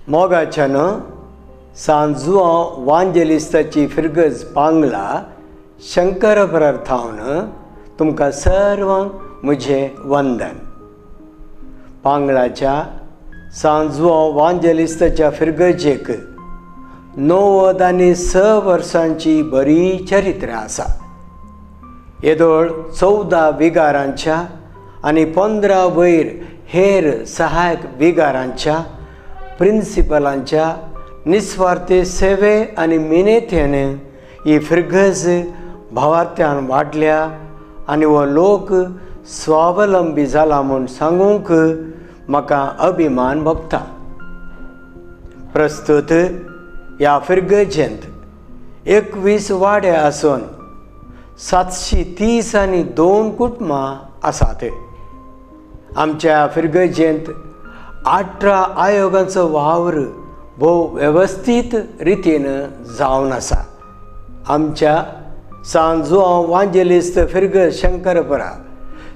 मोगाच्यान सान जुआंव वांजेलिस्ताची फिरगज पांगला शंकरपुरार थावन तुमकां सर्वांक म्हजें वंदन. पांगळाच्या सान जुआंव वांजेलिस्ताच्या फिरगजेक 96 वर्सांची बरी चरित्र आसा. येदोळ 14 विगारांच्या आनी 15 वयर हेर सहायक विगारांच्या प्रिंसिपलांच्या निस्वार्थी सेवे आनी मिनेतेन ही फिरगज भावार्थ्यान वाडल्या आनी हो लोक स्वावलंबी जाला म्हूण सांगूंक म्हाका अभिमान भोगता. प्रस्तुत ह्या फिरगजेंत 21 वाडे आसून 730 आनी 2 कुटुंबां आसात. आमच्या फिरगजेंत 18 आयोगांचो वावर भोव वेवस्थीत रितीन जावन आसा. आमच्या सान जुआंव वांजेलिस्त फिरगज शंकरपुरा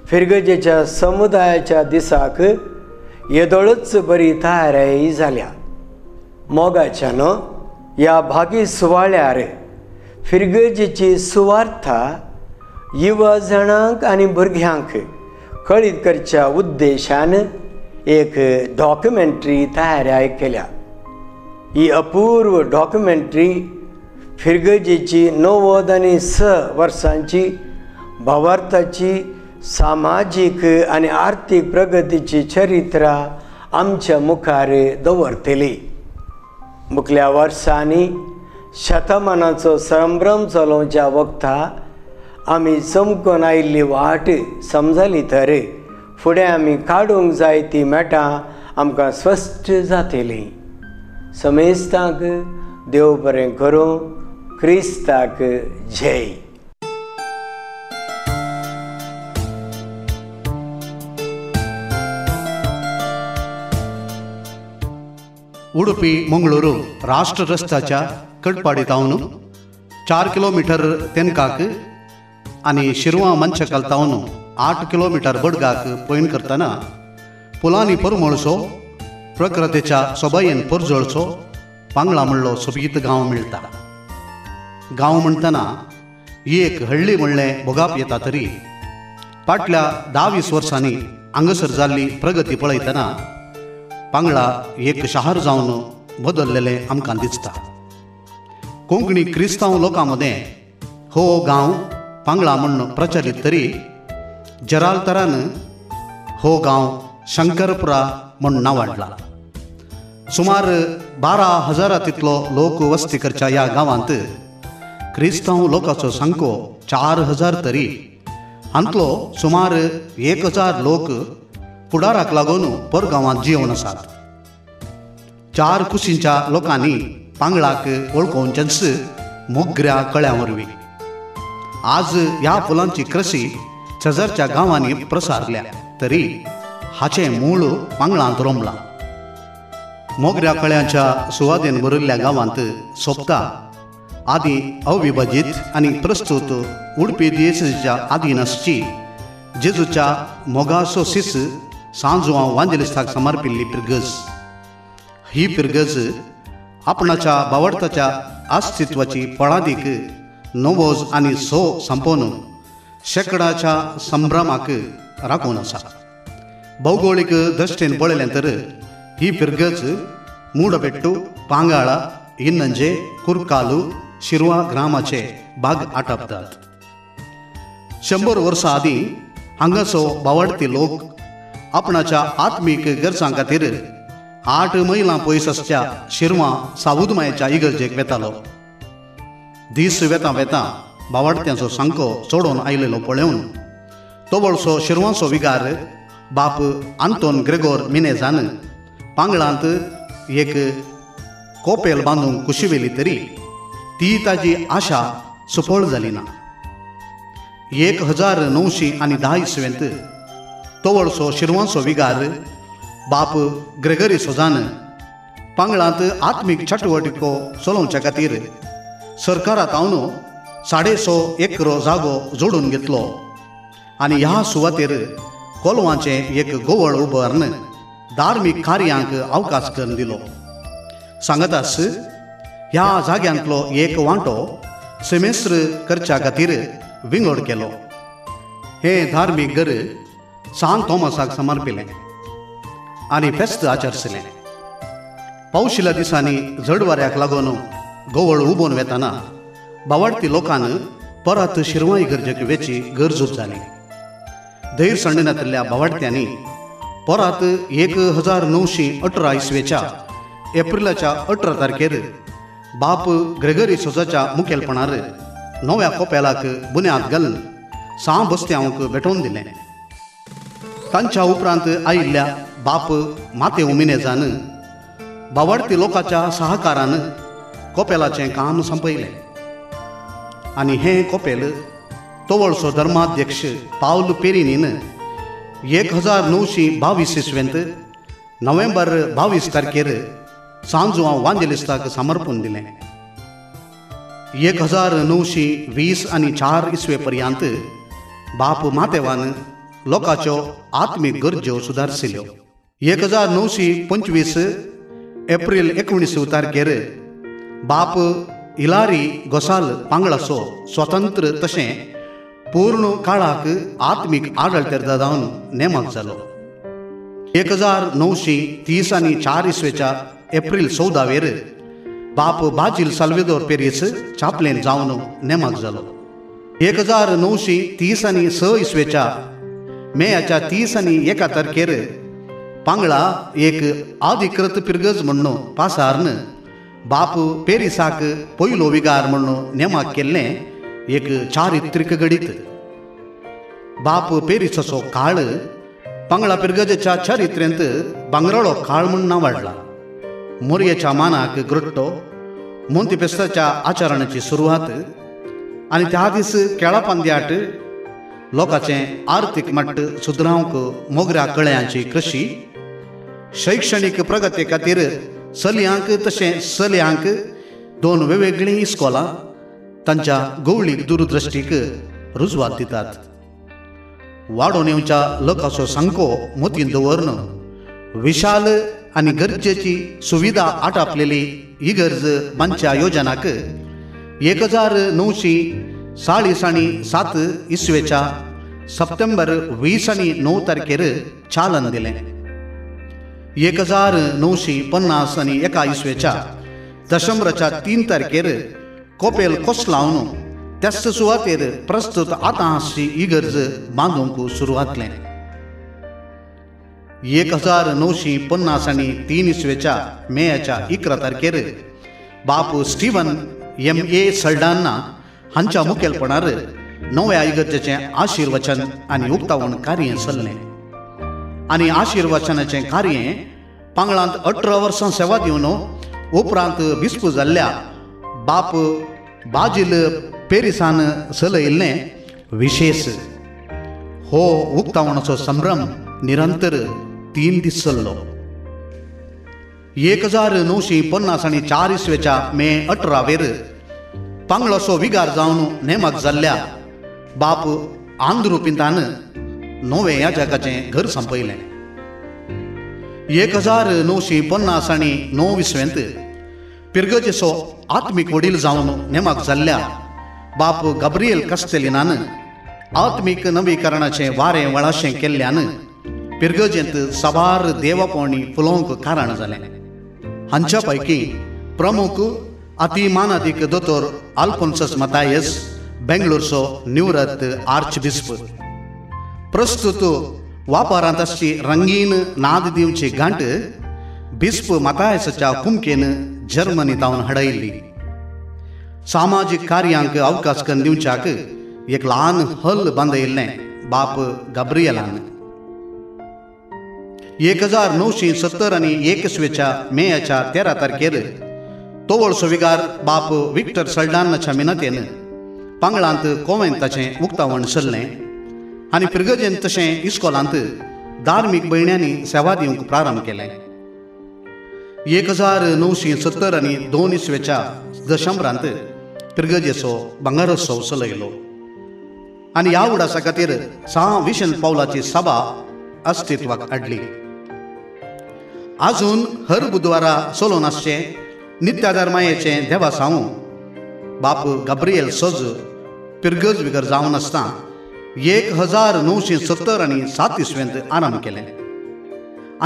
फिरगजेच्या समुदायाच्या दिसाक येदोळच बरी तयारी जाल्या. मोगाच्यान ह्या भागी सुवाळ्यार फिरगजेची सुवार्था युवा जाणांक आनी भुरग्यांक कळीत करच्या उद्देशान एक डॉक्युमेंट्री तयार केल्या. ही अपूर्व डॉक्युमेंट्री फिरगजेची 96 वर्सांची भावार्थाची सामाजीक आनी आर्थीक प्रगतीची चरित्रां आमच्या मुखार दवरतली. मुखल्या वर्सांनी शतमानाचो संभ्रम चलोवच्या वखता आमी चमकून आयिल्ली वाट समजली तर फुडें आमी काडूंक जाय ती मेटां आमकां स्पश्ट जातली. समेस्तांक देव बरें करूं. क्रिस्ताक जय. उडुपी मंगळुरू राष्ट्र रस्त्याच्या कडपाडी तावन 4 किलोमीटर तेनकाक आनी शिरवा मंचकाल तावन 8 किलोमीटर बडगाक पयण करतना पुलांनी परमळचो प्रकृतीच्या सोबायेन परजळचो पांगळा म्हणलो सोबीत गांव मेळटा. गांव म्हणटना एक हळ्ळी म्हणलें भोगाप येता तरी फाटल्या 10-20 वर्सांनी हांगासर जाल्ली प्रगती पळयतना पांगळा एक शहर जावन बदललेलें आमकां दिसता. कोंकणी क्रिस्तांव लोकां मदें हो गांव पांगळा म्हूण प्रचलीत तरी जरालतरान हो गांव शंकरपुरा म्हूण नांवाडला. सुमार 12,000 तितलो लोक वस्ती करच्या ह्या गांवांत क्रिस्तांव लोकांचो सांको 4,000 तरी हांतलो सुमार 1,000 लोक फुडाराक लागून परगांवांत जिवन आसात. 4 कुशींच्या लोकांनी पांगळाक वळखोवचेंच मोगऱ्या कळ्यां वरवीं. आज ह्या फुलांची कृशी शेजारच्या गांवांनी प्रसारल्या तरी हाचें मूळ पांगळांत रोमलां. मोगऱ्या कळ्यांच्या सुवादेन भरिल्ल्या गांवांत सोपता आदी अविभाजीत आनी प्रस्तुत उडपी दियेसीच्या आदीन आसची जेजूच्या मोगासो सीस सांजुआंव वांजेलिस्ताक समर्पिल्ली फिरगज. ही फिरगज आपणाच्या बावडताच्या अस्तित्वाची फळादीक 90 आनी 100 संपोवन शेंकडाच्या संभ्रमाक राखून आसा. भौगोळीक दृश्टीन पळयलें तर ही फिरगज मूडबेट्टू, पांगाळा, इन्नंजे, कुरकालू, शिरवा ग्रामाचे भाग आटपतात. 100 वर्सां आदीं हांगासो बावडती लोक आपणाच्या आत्मीक गरजां खातीर 8 मैलां पयस आसच्या शिरवा सावुदमायेच्या इगर्जेक वेतालो. दीस वेता वेता बावडत्यांचो सांको चडोवन आयलेलो पळोवन तवळसो शिरवांचो विगार बाप आंतोन ग्रेगोर मिनेजान पांगळांत एक कोपेल बांदूंक कुशिवेली तरी ती ताजी आशा सुफळ जाली ना. 1910 इसवेंत तवळसो शिरवांचो विगार बाप ग्रेगरी सोजान पांगळांत आत्मीक चटवटिको चलोवच्या खातीर सरकाराक हांव 150 एकरो जागो जोडून घेतलो आनी ह्या सुवातेर कोलवाचें एक गोवळ उबारून धार्मीक कार्यांक अवकाश करून दिलो. सांगतास ह्या जाग्यांतलो एक वांटो सेमेस्त्र करच्या खातीर विंगड केलो. हें धार्मीक घर सान थॉमसाक समर्पिलें आनी फेस्त आचरसलें. पावशिल्या दिसांनी झडवाऱ्याक लागून गवळ उबोवन वेताना बावाडती लोकान परत शिरवां इगर्जेक वेची गरजूच जाली. धैर सांडिनातल्या बावाडत्यांनी परत 1918 इसवेच्या एप्रिलाच्या 18 तारखेर बाप ग्रेगरी सोजाच्या मुखेलपणार नव्या कोपेलाक बुन्याद घालून सां बस्त्यांक भेटोवन दिलें. तांच्या उपरांत आयिल्ल्या बाप माते उमिनेजान बावाडती लोकांच्या सहकारान कोपेलाचें काम संपयलें आनी हें कोपेल तवळसो धर्माध्यक्ष पावल पेरिनीन 1922 इसवेंत नोव्हेंबर 22 तारखेर सांजुआं वांजेलिस्ताक समर्पण दिलें. 1920 आनी 4 इसवे पर्यंत बाप मातेवान लोकांच्यो आत्मीक गरज्यो सुदारशिल्यो. 1925 एप्रिल 19 तारखेर बाप इलारी गोसाल पांगळाचो स्वतंत्र तशें पूर्ण काळाक आत्मीक आडळतेर जावन नेमक जालो. 1930 आनी 4 इसवेच्या एप्रिल 14 बाप बाजील साल्वेदोर पेरीस चापलेन जावन नेमक जालो. 1930 आनी 6 इसवेच्या मेयाच्या 30 आनी 1 तारखेर पांगळा एक अधिकृत पिरगज म्हणून पासारन बाप पेरिसाक पयलो विगार म्हणून नेमक केल्लें एक चारित्रीक घडीत. बाप पेरिसाचो काळ पांगळा पिरगजेच्या चारित्र्यांत बांगराळो काळ म्हूण नांवाडला. मोरयेच्या मानाक ग्रट्टो मोंतीपेस्ताच्या आचरणाची सुरवात आनी त्या दीस केळापांद्याट लोकांचें आर्थीक मट्ट सुदरावंक मोगऱ्या कळयांची कृशी, शैक्षणीक प्रगती खातीर चलयांक तशें चलयांक 2 वेगवेगळीं इस्कोलां तांच्या गवळीक दूरदृश्टीक रुजवात दितात. वाडोवन येवच्या लोकांचो सांको मतीन दवरून विशाल आनी गरजेची सुविधा आटापलेली इगर्ज बांदच्या योजनाक 1940 आनी 7 इसवेच्या सप्टेंबर 20 आनी 9 तारखेर चालन दिलें. 1950 आनी 1 इसवेच्या दशंबराच्या 3 तारखेर कोपेल कोसलावन त्याच सुवातेर प्रस्तुत आतां आसची इगर्ज बांदूंक सुरवातलें. 1950 आनी 3 इसवेच्या मेयाच्या 11 तारखेर बाप स्टीवन M.A. Saldanha हांच्या मुखेलपणार नव्या इगर्जेचें आशिर्वचन आनी उक्तावण कार्य चल्लें आनी आशिर्वचनाचें कार्य पांगळांत 18 वर्सां सेवा दिवन उपरांत बिस्प जाल्ल्या बाप बाजील पेरिसान चलयिल्लें विशेष हो उक्तावणाचो संभ्रम निरंतर 3 दीस चल्लो. 1950 आनी 4 इसवेच्या मे 18 पांगळाचो विगार जावन नेमक जाल्ल्या बाप आंद्रू पिंतान नवें याजकाचें घर संपयलें. 1950 आनी 9 इसवेंत पिरगजेचो आत्मीक वडील जावन नेमक जाल्ल्या बाप गाब्रियल कास्तेलिनान आत्मीक नवीकरणाचें वारें वळाशें केल्ल्यान पिरगजेंत साबार देवापणी फुलोवंक कारण जालें. हांच्या पैकी प्रमुख अतिमानादीक दोतोर आल्फोन्सस मतायस बेंगलोरचो निवृत्त आर्चबिस्प. प्रस्तुत वापरांत आसची रंगीन नाद दिवची गांठ बिस्प मतायसाच्या कुमकेन जर्मनी तावन हाडयल्ली. सामाजीक कार्यांक अवकाश करून दिवच्याक एक ल्हान हल बांदयिल्लें बाप गाब्रियलान. 1970 आनी 1 इसवेच्या मेयाच्या 13 तारखेर तोवळसो विगार बाप विक्टर सल्डानाच्या मिनतेन पांगळांत कोवेंताचें उक्तावण चल्लें आनी पिरगजेन तशें इस्कोलांत धार्मीक भयण्यांनी सेवा दिवंक प्रारंभ केलें. 1970 आनी 2 इसवेच्या दशंबरांत पिरगजेचो भांगरोत्सव चलयलो आनी ह्या उडासा खातीर सां विशन पावलाची सभा अस्तित्वाक हाडली. आजून हर बुधवारा चलोवन आसचें नित्याधार मायेचें देवासांव बाप गाब्रियल सोज पिरगज विगर जावन आसतना 1970 आनी 7 इसवेंत आरंभ केलें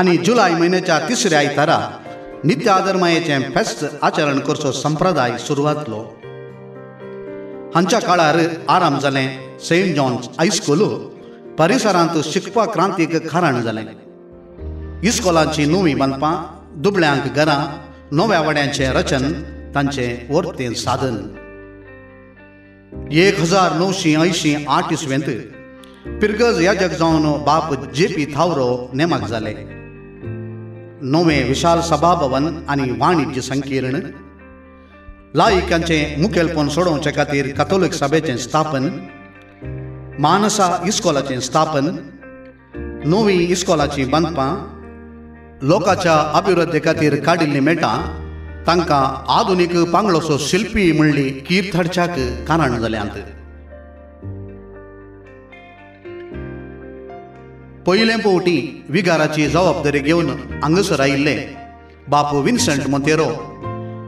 आनी जुलय म्हयन्याच्या तिसऱ्या आयतारा नित्य आदरमायेचें फेस्त आचरण करचो संप्रदाय सुरवातलो. हांच्या काळार आराम जालें सेंट जॉन्स हायस्कूल परिसरांत शिकपा क्रांतीक कारण जालें. इस्कोलांची नवीं बांदपां, दुबळ्यांक घरां, नव्या वाड्यांचें रचन तांचें वर्तें साधन. 1988 इसवेंत पिरगज याजक जावन बाप जे पी थावरो नेमक जाले. नवें विशाल सभाभवन आनी वाणिज्य संकीर्ण, लायिकांचें मुखेलपण सोडोवचे खातीर कथोलीक सभेचें स्थापन, मानसा इस्कोलाचें स्थापन, नवीं इस्कोलाचीं बांदपां, लोकांच्या अभिवृद्धी खातीर काडिल्लीं मेटां तांकां आधुनीक पांगळोसो शिल्पी म्हणली कीर्त हाडच्याक कारण जाल्यांत. पयले फावटी विगाराची जबाबदारी घेवन हांगासर आयिल्ले बाप विन्संट मोंतेरो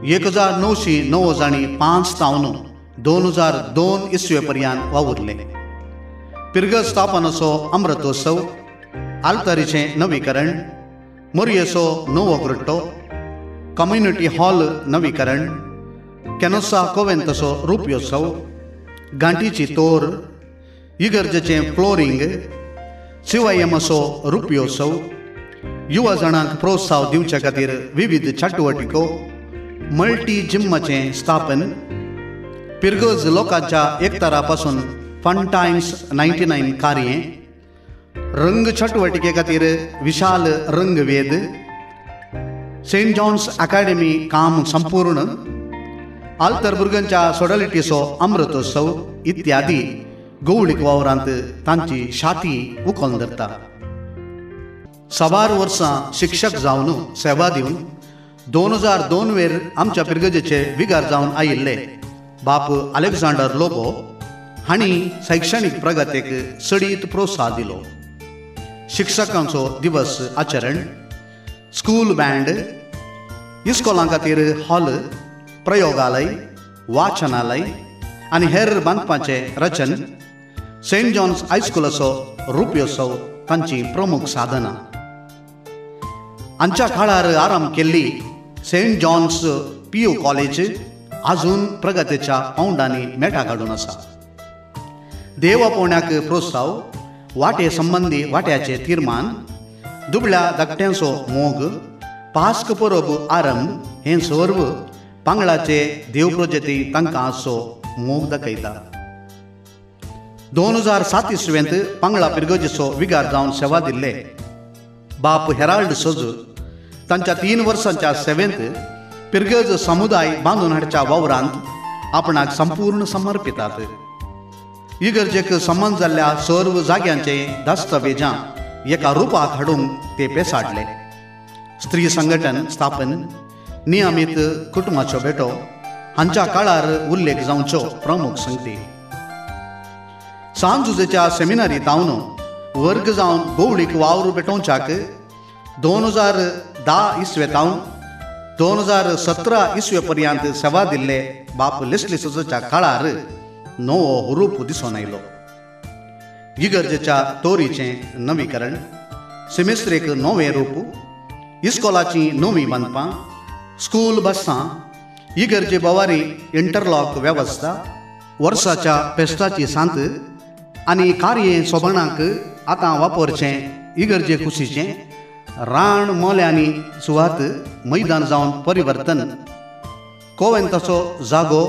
1995 तावन 2002 इसवे पर्यंत वावुरले. पिरगज स्थापनाचो अमृतोत्सव, आल्तारीचें नवीकरण, मोरयेचो नवो ग्रट्टो, कम्युनिटी हॉल नवीकरण, कॅनोसा कोवेंताचो रुप्योत्सव, गांठीची तोर, इगर्जेचें फ्लोरींग, शिवायमाचो रुप्योत्सव, युवा जाणांक प्रोत्साह दिवचे खातीर विविध चटुवटिको, मल्टी जिम्माचें स्थापन, पिरगज लोकांच्या एकतारा पासून फन टायम्स 99 कार्य, रंग चटुवटिके खातीर विशाल रंगवेद, सेंट जॉन्स अकाडेमी काम संपूर्ण, आल्तर भुरग्यांच्या सोडलिटीचो अमृतोत्सव इत्यादी गौळीक वावरांत तांची छाती उखलून धरता. साबार वर्सां शिक्षक जावन सेवा दिवन 2002 वेर आमच्या पिरगजेचे विगार जावन आयिल्ले बाप अलेक्झांडर लोबो हांणी शैक्षणीक प्रगतीक चडीत प्रोत्साह दिलो. शिक्षकांचो दिवस आचरण, स्कूल बँड, इस्कोलां खातीर हॉल, प्रयोगालय, वाचनालय आनी हेर बांदपाचें रचन, सेंट जॉन्स हायस्कुलाचो रुप्योत्सव तांची प्रमुख साधनां. हांच्या काळार आराम केल्ली सेंट जॉन्स पीयू कॉलेज अजून प्रगतीच्या पावंडांनी मेटा काडून आसा. देव आपोवण्याक प्रोत्साव, वाटे संबंदी वाट्याचे तीर्मान, दुबळ्या धाकट्यांचो मोग, पास्क परब आरंभ हें सर्व पांगळाचे देवप्रजती तांकां आसचो मोग दाखयता. 2007 इसवेंत पांगळा पिरगजेचो विगार जावन सेवा दिल्ले बाप हेराल्ड सोज तांच्या 3 वर्सांच्या सेवेंत पिरगज समुदाय बांदून हाडच्या वावरांत आपणाक संपूर्ण समर्पितात. इगर्जेक संबंद जाल्ल्या सर्व जाग्यांचे दस्तावेजां एका रुपाक हाडूंक ते पेसाडले. स्त्री संघटन स्थापन, नियमीत कुटुंबाच्यो भेटो हांच्या काळार उल्लेख जावच्यो प्रमुख संगती. सांजुजेच्या सेमिनारी तावन वर्ग जावन गोवळीक वावर पेटोवच्याक 2010 इसवे तावन 2017 इसवे पर्यंत सेवा दिल्ले बाप लेस्ली सोजाच्या काळार नवो हुरूप दिसून आयलो. इगर्जेच्या तोरीचें नवीकरण, सेमेस्त्रेक नवें रूप, इस्कोलाचीं नवीं बांदपां, स्कूल बसां, इगर्जे भोवारी इंटरलॉक वेवस्था, वर्साच्या फेस्ताची सांत आनी कार्य सोबणाक आतां वापरचें इगर्जे कुशीचें रान मोल्यांनी सुवात मैदान जावन परिवर्तन, कोवेंताचो जागो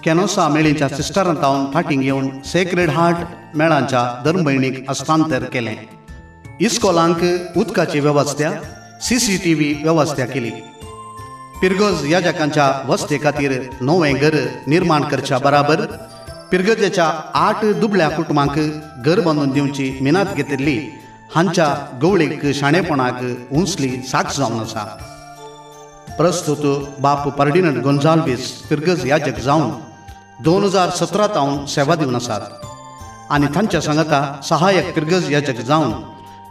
कॅनोसा मेळीच्या सिस्टरांतावन फाटीं घेवन सेक्रेड हार्ट मेळांच्या धर्मभयणीक हस्तांतर केलें. इस्कोलांक उदकाची वेवस्था, CCTV वेवस्था केली. पिरगज याजकांच्या वस्ते खातीर नवें घर निर्माण करच्या बराबर पिरगजेच्या 8 दुबळ्या कुटुंबांक घर बांदून दिवची मिनात घेतिल्ली हांच्या गवळीक शाणेपणाक उंचली साक्ष जावन आसा. प्रस्तुत बाप फर्डिनंड गोंजाल्वीस पिरगज याजक जावन 2017 तावन सेवा दिवन आसात आनी तांच्या सांगाता सहायक पिरगज याजक जावन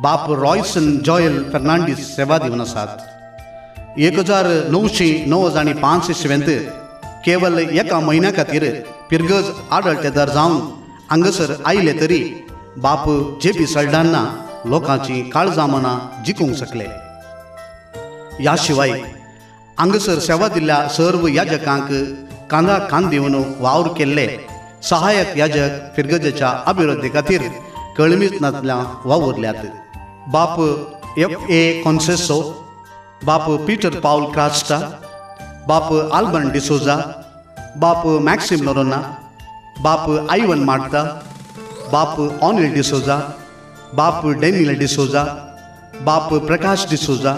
बाप रॉयसन जॉयल फर्नांडीस सेवा दिवन आसात. 1995 इसवेंत केवल एका म्हयन्या खातीर पिरगज आडळतेदार जावन हांगासर आयले तरी बाप जे पी सल्डाना लोकांची काळजां मनां जिखूंक शकले. ह्या शिवाय हांगासर सेवा दिल्ल्या सर्व याजकांक कांदा कान दिवन वावर केल्ले सहायक याजक फिरगजेच्या अभिवृद्धी खातीर कळमीच नातल्या वावुरल्यात. बाप एफ ए कॉन्सेसो, बाप पीटर पावल क्रास्टा, बाप आल्बर्न डिसोजा, बाप मॅक्सिम नोरोना, बाप आयवन मार्ता, बाप ऑनिल डिसोजा, बाप डॅनियल डिसोजा, बाप प्रकाश डिसोजा,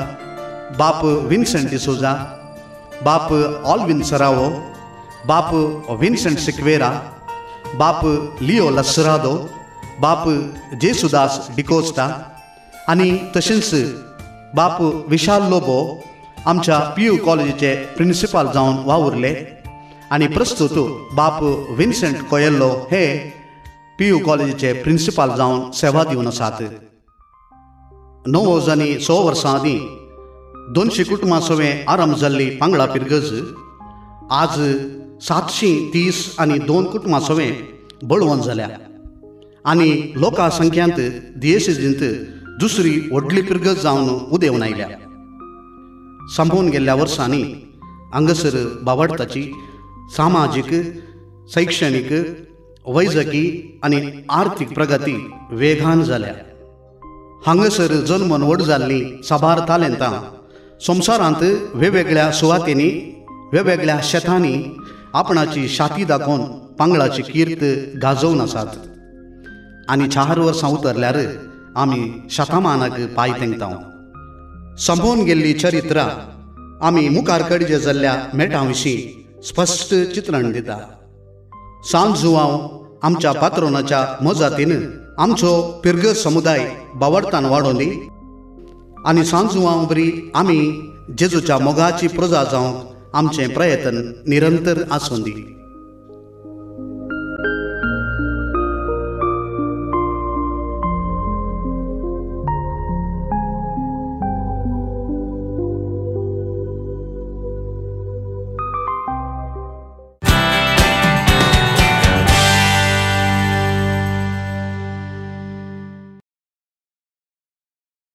बाप विन्सेंट डिसोजा, बाप ऑलविन सरावो, बाप विन्सेंट सिक्वेरा, बाप लिओ लसरादो, बाप जेसुदास डिकोस्टा आनी तशेंच बाप विशाल लोबो आमच्या पी यू कॉलेजीचे प्रिंसिपाल जावन वावुरले आनी प्रस्तुत बाप विन्सेंट कोयल्लो हे पी यू कॉलेजीचे प्रिंसिपाल जावन सेवा दिवन आसात. 9 आनी 100 वर्सां आदीं 200 कुटुंबां सवें आरंभ जाल्ली पांगळा पिरगज आज 730 आनी 2 कुटुंबां सवें बळवंत जाल्या आनी लोकां संख्यांत दियेसेजींत दुसरी व्हडली पिरगज जावन उदेवन आयल्या. संपोवन गेल्ल्या वर्सांनी हांगासर बावडताची सामाजीक, शैक्षणीक, वैजकी आनी आर्थीक प्रगती वेगान जाल्या. हांगासर जल्मन व्हड जाल्लीं साबार तालेंतां संवसारांत वेगवेगळ्या सुवातेंनी, वेगवेगळ्या शेतांनी आपणाची शाती दाखोवन पांगळाची कीर्त गाजोवन आसात. आनी 4 वर्सां उतरल्यार आमी शतमानाक पांय तेंकता. संपोवन गेल्ली चरित्रां आमी मुखार कडजे जाल्ल्या मेटां विशीं स्पश्ट चित्रण दिता. सांत जुवांव आमच्या पात्रोनाच्या मजातीन आमचो पिरगज समुदाय बावडतान वाडोवंदी आनी सांत जुवांव बरी आमी जेजूच्या मोगाची प्रजा जावंक आमचें प्रयत्न निरंतर आसूं दी.